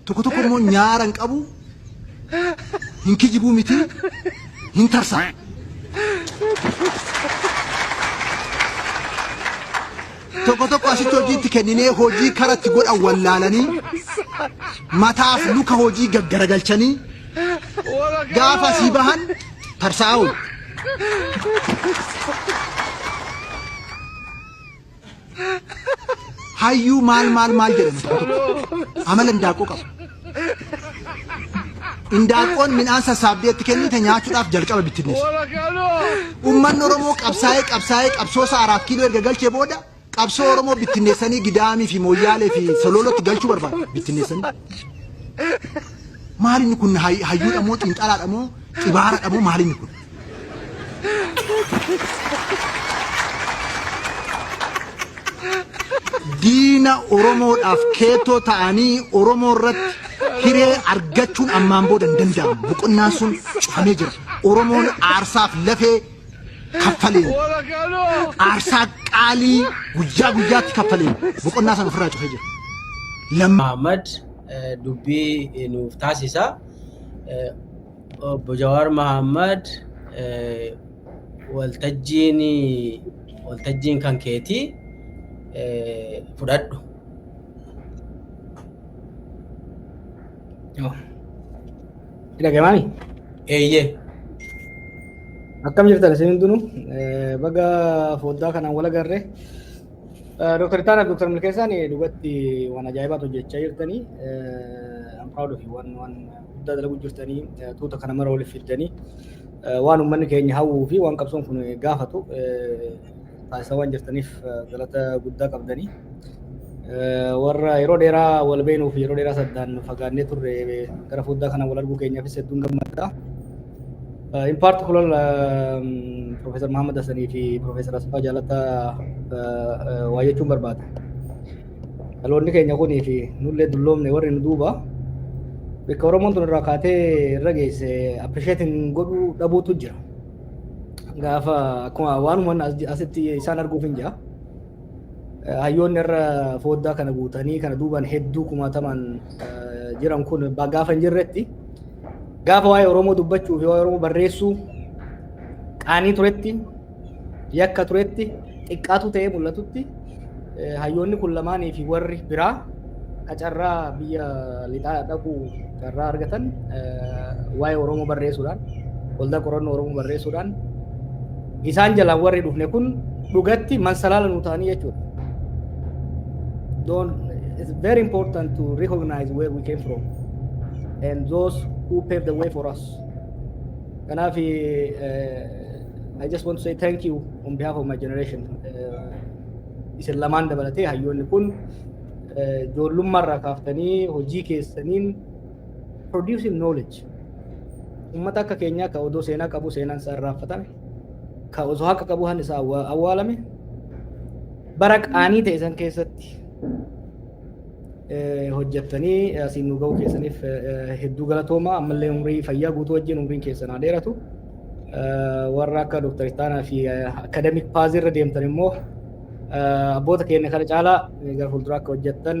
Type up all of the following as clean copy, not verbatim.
Tokko tokko immoo nyaara hin qabu, hin kijibuu miti, hin tarsa'a. Tokko tokko asitti hojii itti kenninee hojii karatti godhan wallaalanii mataaf luka hojii gaggaragalchanii gaafa asii bahan tarsa'aa oolu. Hayyuu maal maal maal jedhama tokko tokko. Amala indaaqqoo qaba. Indaaqqoon midhaan sassaabdee itti kennite nyaachuudhaaf jalqaba bittinneessa. Uummanni Oromoo qabsaa'ee qabsaa'ee qabsoo isaa Araat Kiiloo erga galchee booda qabsoo Oromoo bittinneessanii Gidaamii fi Mooyyaalee fi Soloolootti galchuu barbaadu bittinneessanii. Maal inni kun hayyuudha moo xiinxalaadha moo xibaaradha moo maal inni kun? Diina Oromoodhaaf keettoo ta'anii Oromoo irratti hiree argachuun ammaan booda hin danda'amu. Boqonnaan sun cufamee jira. Oromoon aarsaaf lafee kaffaleen aarsaa qaalii guyyaa guyyaatti kaffaleen boqonnaa sana ofirraa cufee jira. Lamma Ahmad dubbii nuuf taasisa. Obbo Jawaar Mahaammad, waltajjiin kan keetii, fudhadhu. Dhagamaami? Eeyyee. Akkam jirtan isin hundinuu? Baga foddaa kanaan wal agarre. Dr. Ittaanaa fi Dr. Milkeessaan dhugatti waan ajaa'ibaatu hojjechaa jirtanii. I'm proud of you. Waan guddaa dalaguu jirtanii, tuuta kana mara waliif fiddanii, waan uummanni keenya hawwuu fi waan qabsoon kun gaafatu taasisaa waan jirtaniif galata guddaa qabdanii. Warra yeroo dheeraa wal beenuu fi yeroo dheeraa saddaan fagaannee turre gara foddaa kana wal arguu keenyaafis hedduun gammada. In particular, Professor Muhammad Hassanii fi Professor Asfaa Jaalataa waa jechuun barbaada. Dhaloonni keenya kunii fi nullee dulloomne, warri nu duuba bakka Oromoon tun irraa kaatee irra geesse appreciating godhuu dhabuutu jira. Gaafa akkuma waanuma asitti isaan arguuf hin jira. Hayyoonni irra fooddaa kana guutanii kana duubaan hedduu kumaatamaan jiran kun gaafa hin jirretti, gaafa waa'ee Oromoo dubbachuu fi waa'ee Oromoo barreessuu qaanii turetti, yakka turetti, xiqqaatu ta'ee mul'atutti, hayyoonni kun lamaanii fi warri biraa qacarraa biyya lixaa dhaquu carraa argatan waa'ee Oromoo barreessuudhaan, waldaa qorannoo Oromoo barreessuudhaan, isaan jalaan warri dhufne kun dhugatti mansalaala nu ta'anii jechuudha. Don't, it's very important to recognize where we came from and those who paved the way for us. Kanaaf I just want to say thank you on behalf of my generation. Isin lamaan dabalatee hayyoonni kun ijoollummaarraa kaaftanii hojii keessaniin producing knowledge. Uummata akka keenyaa ka odoo seenaa qabu seenaan isaa irraanfatame, ka osoo haqa qabu hanni isaa awwaalame, bara qaanii ta'e san keessatti hojjettanii asiin nu ga'uu keessaniif hedduu galatooma. Ammallee umrii fayyaa guutuu wajjin umriin keessan haa dheeratu. Warra akka Dr. Ittaanaa fi academic path irra deemtan immoo abboota keenya kana caalaa gara fuulduraa akka hojjettan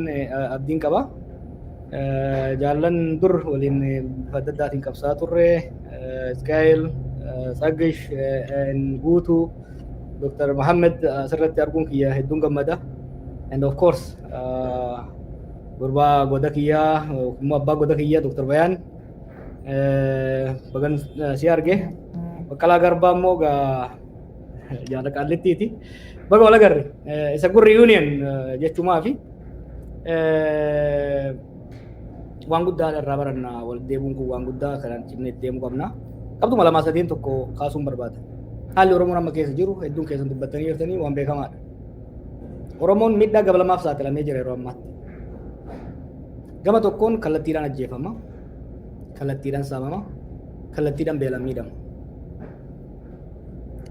abdiin qaba. Jaallan dur waliin bifa adda addaatiin qabsaa turre, Isgaa'el, Tsaggish, Guutuu, Dr. Mohammed asirratti arguun kiyya hedduun gammada. And of course, gurbaa goda kiyyaa, immoo abbaa goda kiyyaa, Dr. Bayaan, bagan si arge. Baqqalaa Garbaa immoo gaa jaala qaallittiiti. Baga wal agarre. Isa gurri union jechumaa fi waan guddaa irraa baranna. Wal deemuun kun waan guddaa kanaan cimnee deemuu qabna. Qabxuma lamaa sadiin tokko kaasuun barbaada. Haalli Oromoon amma keessa jiru hedduun keessan dubbattanii jirtanii waan beekamaadha. Oromoon miidhaa gaba lamaaf saaxilamee jira yeroo ammaatti. Gama tokkoon kallattiidhaan ajjeefama, kallattiidhaan saamama, kallattiidhaan beelaan miidhama.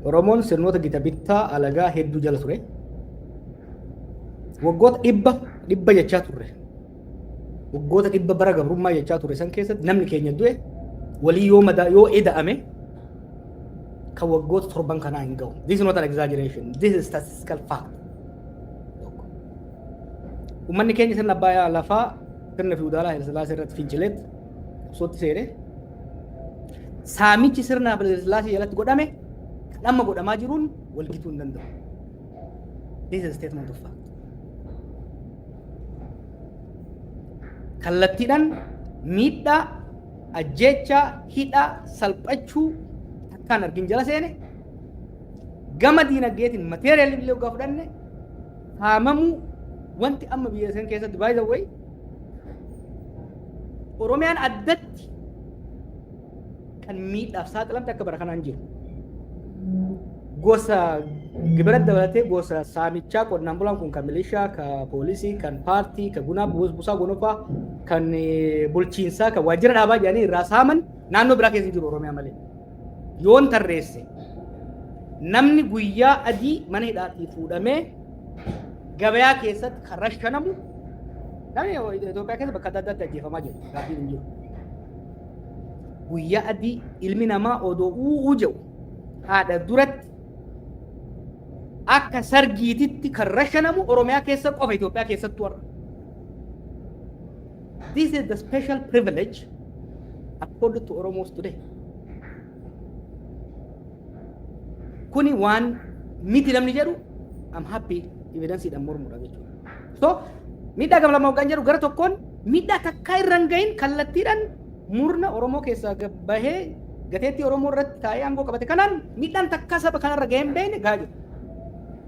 Oromoon sirnoota gita bittaa alagaa hedduu jala ture. Waggoota dhibba dhibba jechaa turre. Waggoota 100 bara gabrummaa jechaa turre san keessatti namni keenya du'e walii yoo madaa yoo eda'ame kan waggoota 7n kanaa hin gahu. This is not an exaggeration. This is statistical fact. Uummanni keenya sirna abbaa lafaa Sirna fiwudaalaa Haayila Sillaasee irratti fincileet qabsootti seene. Saamichi sirna Haayila Sillaasee jalatti godhame kan amma godhamaa jiruun wal gituu hin danda'u. This is a statement of fact. Kallattiidhaan miidhaa, ajjeechaa, hidhaa, salphachuu takkaan argin jala seene. Gama diinagdeetiin material illee waggaa fudhanne saamamuu wanti amma biyya san keessatti, by the way, Oromiyaan addatti kan miidhaaf saaxilamte akka bara kanaan jiru. Gosa gibira dabalatee gosa saamichaa qonnaan bulaan kun kan milishaa, kan poolisii, kan paartii, kan gunaa buusaa gonofaa, kan bulchiinsaa, kan waajjira dhaabaa jedhanii irraa saaman naannoo biraa keessa jiru Oromiyaa malee. Yoon tarreesse, namni guyyaa adii mana hidhaatii fuudhamee gabayaa keessatti kan rashanamu, namni Itoophiyaa keessa bakka adda addaatti ajjeefamaa jiru, gaaffiin hin jiru. Guyyaa adii ilmi namaa odoo u'uu jedhu haadha duratti akka sargiititti kan rashanamu Oromiyaa keessa qofa, Itoophiyaa keessattuu har'a. This is the special privilege accorded to Oromos today. Kuni waan miti namni jedhu, I'm happy evidenceedhaan mormuudha jechuudha. So miidhaa gama lama hoggaan jedhu, gara tokkoon miidhaa takkaa irra hin gahin kallattiidhaan murna Oromoo keessaa bahee gateettii Oromoo irratti taa'ee aangoo qabate kanaan miidhaan takkaa saba kanarra gahee hin beekne gahaa jiru.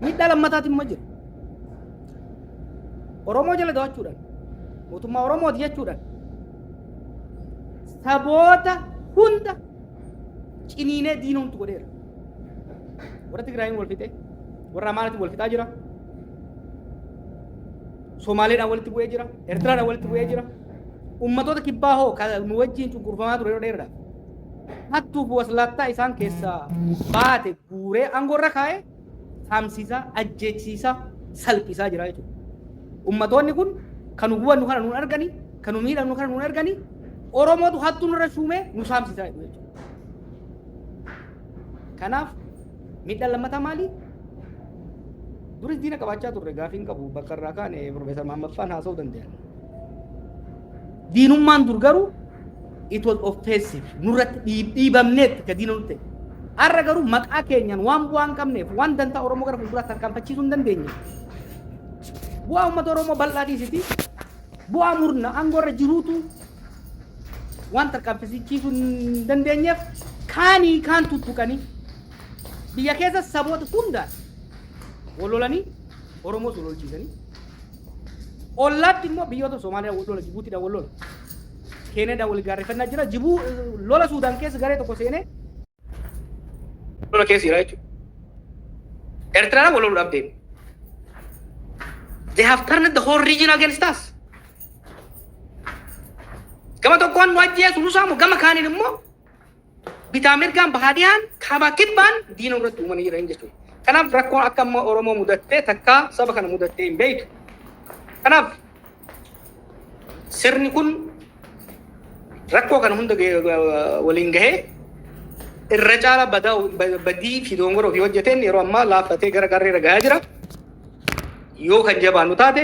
Miidhaa lammataatiin immoo jira. Oromoo jala to'achuudhaan, mootummaa Oromooti jechuudhaan saboota hunda ciniinee diinumtu godheera. Warra Tigraayin wal fixee, warra Amaaratiin wal fixaa jira. Somaaleedhaan walitti bu'ee jira. Eertiraadhaan walitti bu'ee jira. Ummatoota kibbaa hoo kan nu wajjin cunqurfamaa ture yeroo dheeraadhaaf. Hattuuf waslaattaa isaan keessaa baate guuree aangoo irra kaa'ee saamsiisaa, ajjeechisiisaa, salphisaa jira jechuudha. Ummatoonni kun kan nu gubannu kana nuun arganii, kan nu miidhamnu kana nuun arganii, Oromootu hattuu nurra shuumee nu saamsisaa jedhu jechuudha. Kanaaf miidhaan lammataa maali? Duris diina qabaachaa turre, gaafiin qabu, bakka irraa kaane Profeesar Mahammad Faan haasa'uu danda'an. Diinummaan dur garuu it was offensive, nurratti dhiibamneetti ka diina nutti ta'e. Har'a garuu maqaa keenyaan waan bu'aa hin qabneef, waan dantaa Oromoo gara fuulduraatti tarkaanfachiisuu hin dandeenye. Bu'aa uummata Oromoo bal'aa dhiisiti, bu'aa murna aangoo irra jiruutu waan tarkaanfachiisuu hin dandeenyeef kaanii kaan tuttuqanii biyya keessa saboota hundaan wal lolanii Oromoos wal lolchiisanii, ollaatti immoo biyyoota Somaaliyaa wal lola, Jibuutiidhaan wal lola, Keeniyaadhaan wal gaarreeffannaa jira, Jibuu lola Suudaan keessa garee tokko seenee lola keessa jira jechuudha. Eertiraadhaan wal loluudhaaf deemu. They have turned the whole region against us. Gama tokkoon nu ajjeesu, nu saamu, gama kaaniin immoo bitaa mirgaan, bahaa dhihaan, kaabaa kibbaan diina irratti uumanii jiran jechuudha. Kanaaf rakkoon akka amma Oromoo mudattee takkaa saba kana mudattee hin beektu. Kanaaf sirni kun rakkoo kana hunda waliin gahee irra caala badaa badii fi dogongora ofii hojjeteen yeroo ammaa laaffatee gara qarreera gahaa jira. Yoo kan jabaannu taate,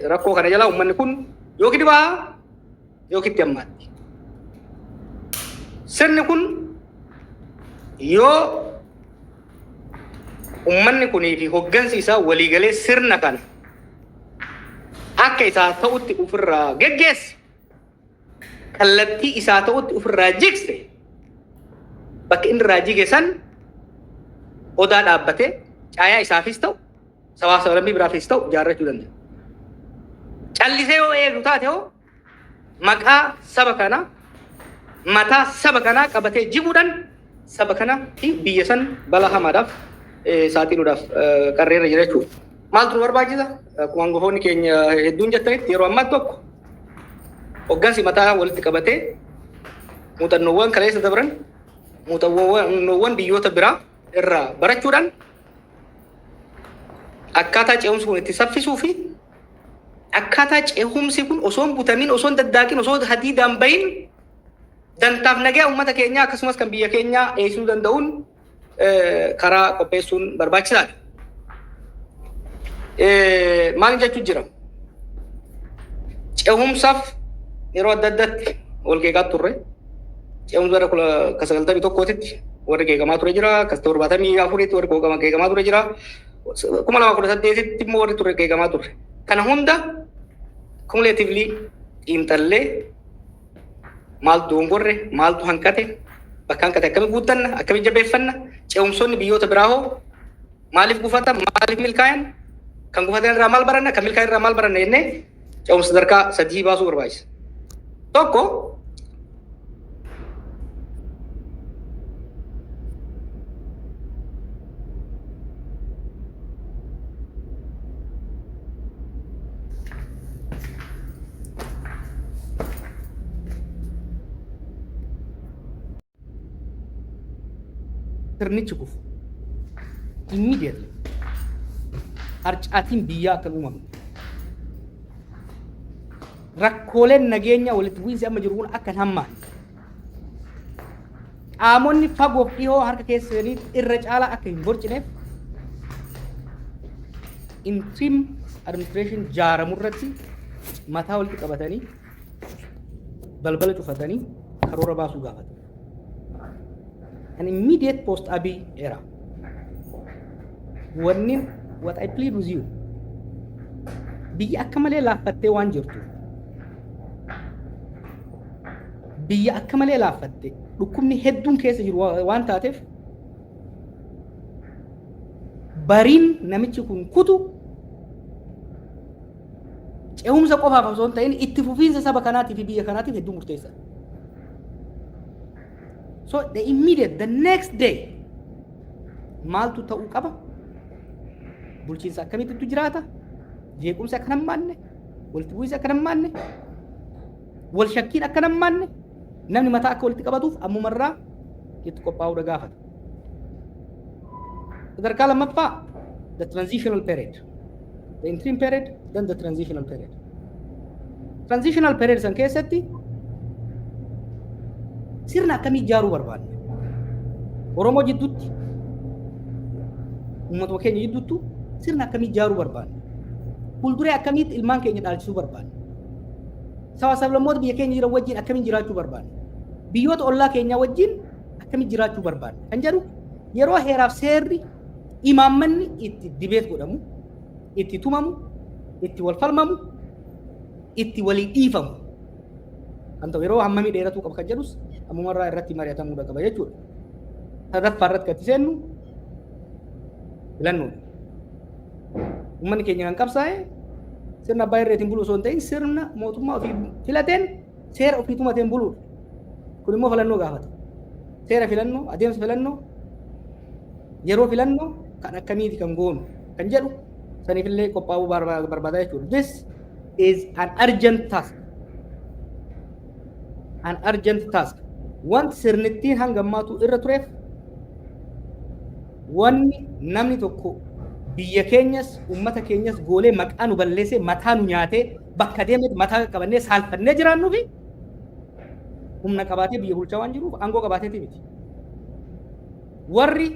rakkoo kana jalaa uummanni kun yookiin dhibaa yookiin itti hammaatti. Sirni kun yoo uummanni kunii fi hoggansi isaa waliigalee sirna kana akka isaa ta'utti ofirraa geggeesse, kallattii isaa ta'utti ofirraa jigse, bakka inni irraa jige san odaa dhaabbatee caayaa isaafis ta'u sabaa sablammii biraafis ta'u ijaarrachuu danda'a. Callisee yoo eegu taate hoo, maqaa saba kanaa, mataa saba kanaa qabatee jiguudhaan saba kana fi biyya san balaa hamaadhaaf saaxiluudhaaf qarreerra jira jechuudha. Maaltu nu barbaachisa? Akkuma hangafoonni keenya hedduun jettanitti, yeroo ammaa tokko hoggansi mataa walitti qabatee muuxannoowwan kaleessa dabran, muuxannoowwan biyyoota biraa irraa barachuudhaan akkaataa ce'umsi kun itti saffisuu fi akkaataa ce'umsi kun osoo hin butamin, osoo hin daddaaqin, osoo hadiidaan bahin dantaaf nagaa uummata keenyaa akkasumas kan biyya keenyaa eegsisuu danda'uun karaa qopheessuun barbaachisaadha. Maal jechuu jira? Cehumsaaf yeroo adda addaatti wal qeeqaa turre. Cehumsa bara 1991tti warri qeeqamaa ture jira. Kas 74tti warri qeeqamaa ture jira. 2018tti immoo warri ture qeeqamaa ture. Kana hunda cumulatively xiinxallee, maaltu dogongorre, maaltu hanqate, bakka hanqate akkami guuttanna, akkami jabeeffanna, ce'umsoonni biyyoota biraa hoo maaliif gufatan, maaliif milkaa'an, kan gufatan irraa maal baranna, kan milkaa'an irraa maal baranna jennee ce'umsa sadarkaa sadii baasuu barbaachisa. Tokko, sirnichi kufu immediately harcaatiin biyyaa akka hin uumamne, rakkooleen nageenya, walitti bu'iinsi amma jiru kun akka hin hammaanne, qaamonni fagoof dhihoo harka keessanii irra caalaa akka hin borcineef, interim administration jaaramu irratti mataa walitti qabatanii, balbala cufatanii karoora baasuu gaafata. An immediate post Abiy era. Wanni what I plead with you, biyya akka malee laaffattee waan jirtu, biyya akka malee laaffatte, dhukkubni hedduun keessa jiru waan taateef, bariin namichi kun kutu ce'umsa qofaaf osoo hin ta'in itti fufiinsa saba kanaatii fi biyya kanaatiif hedduu murteessaadha. So the immediate, the next day maaltu ta'uu qaba? Bulchiinsa akkamittu jiraata? Jeequmsi akka hin hammaanne, walitti bu'iinsi akka hin hammaanne, wal shakkiin akka hin hammaanne, namni mataa akka walitti qabatuuf ammumarraa itti qophaa'uudha gaafata. Sadarkaa lammaffaa, the transitional period. The interim period, then the transitional period. Transitional period san keessatti sirna akkamii ijaaruu barbaadna? Oromoo jidduutti, uummatuma keenya jidduuttu sirna akkamii ijaaruu barbaadna? Fuulduree akkamiitti ilmaan keenya dhaalchisuu barbaadna? Saba sablammoota biyya keenya jiran wajjin akkamiin jiraachuu barbaadna? Biyyoota ollaa keenyaa wajjin akkamiin jiraachuu barbaadna? Kan jedhu yeroo heeraaf seerri imaammanni itti debate godhamu, itti tumamu, itti wal falmamu, itti walii dhiifamu kan ta'u yeroo hammamii dheeratuu qaba kan jedhus ammumarraa irratti mari'atamuudha qaba jechuudha. Sadaffaa irratti kan itti seennu filannoodha. Uummanni keenya kan qabsaa'e sirna abbaa irreetiin buluu osoo hin ta'in sirna mootummaa ofii filateen, seera ofii tumateen buluudha. Kun immoo filannoo gaafata. Seera filannoo, adeemsa filannoo, yeroo filannoo kan akkamiiti kan goonu kan jedhu saniifillee qophaa'uu barbaada jechuudha. This is an urgent task. An urgent task. Wanti sirnittiin hanga ammaatu irra tureef, wanni namni tokko biyya keenyas uummata keenyas goolee maqaa nu balleessee, mataa nu nyaatee, bakka deemetti mataa qaqqabannee saalfannee jiraannuu fi humna qabaatee biyya bulchaa waan jiruuf aangoo qabaateeti miti. Warri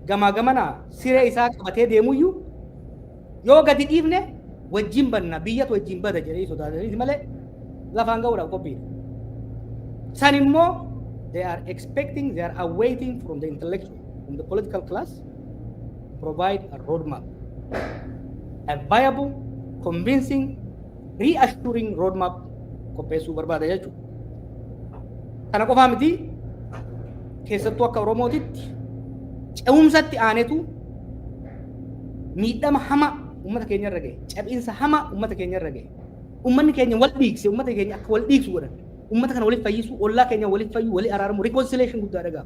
gamaa gamanaa siree isaa qabatee deemuyyuu yoo gadi dhiifne wajjin banna, biyyatu wajjin bada jedhanii sodaataniiti malee lafaan ga'uudhaaf qophiidha. San immoo they are expecting, they are awaiting from the intellectual, from the political class, to provide a roadmap, a viable, convincing, reassuring roadmap qopheessuu barbaada jechuudha. Kana qofaa miti, keessattuu akka Oromootitti ce'umsatti aanetu miidhama hamaa uummata keenya irra gahe, cabinsa hamaa uummata keenya irra gahe. Uummanni keenya wal dhiigse, uummata keenya akka wal dhiigsu godhan. Uummata kana waliif fayyisuu, ollaa keenya waliif fayyu, walii araaramu, reconciliation guddaa dhagaa.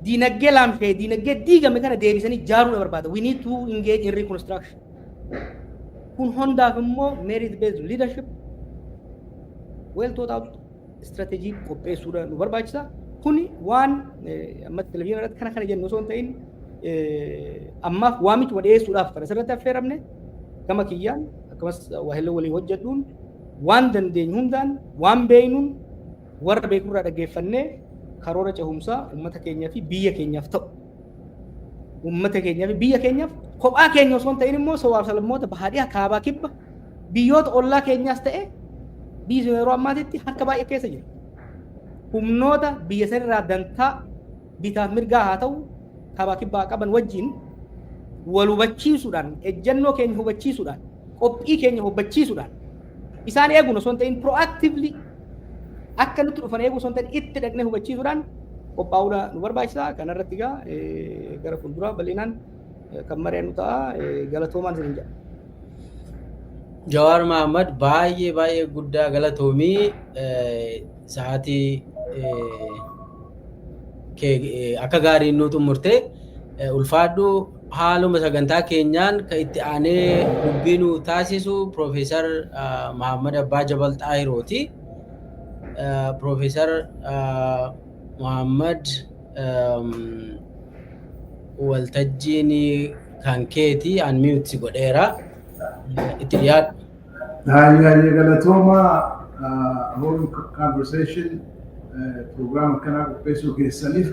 Diinagdee laamshee, diinagdee diigame kana deebisanii ijaaruudha barbaada. We need to engage in reconstruction. Kun hundaaf immoo merit based leadership, well thought out strategy qopheessuudha nu barbaachisa. Kuni waan amma televizyiina irratti kana kana jennu osoo hin ta'in, ammaaf waamichuma dhiyeessuudhaaf kan asirratti affeeramne. Gama kiyyaan akkasumas waahillee walii hojjedhuun waan dandeenyu hundaan, waan beeynuun, warra beekurraa dhaggeeffannee karoora cehumsaa uummata keenyaa fi biyya keenyaaf ta'u, uummata keenyaa fi biyya keenyaaf, kophaa keenya osoo hin ta'in immoo sabaaf sablammoota bahaadhiyaa, kaabaa, kibba Biyyoota ollaa keenyaas ta'e biyyi sun yeroo ammaatitti harka baay'ee keessa jira. Humnoota biyya sanirraa dantaa bitaaf mirgaa haa ta'u kaabaa kibbaa qaban wajjin wal hubachiisuudhaan, ejjennoo keenya hubachiisuudhaan, qophii keenya hubachiisuudhaan, isaan eeguun osoo hin ta'in, proactively akka nutti dhufan eeguu osoo hin ta'in, itti dhaqnee hubachiisuudhaan qophaa'uudha nu barbaachisa. Kanarratti egaa gara fuulduraa bal'inaan kan mari'annu ta'a. Galatoomaan isin jedha. Jawaar Mahammad, baay'ee baay'ee guddaa galatoomii. Sa'aatii kee akka gaariin nu xumurte, ulfaadhu. Haaluma sagantaa keenyaan kan itti aanee dubbii nu taasisu Piroofeesar Mahammad Abbaa Jabal Xaahirooti. Piroofeesar Mahammad, waltajjiin kan keeti, unmute si godheera. Itti dhiyaadhu. Hayyee, galatooma. Horn Conversation program akkanaa qopheessuu keessaniif.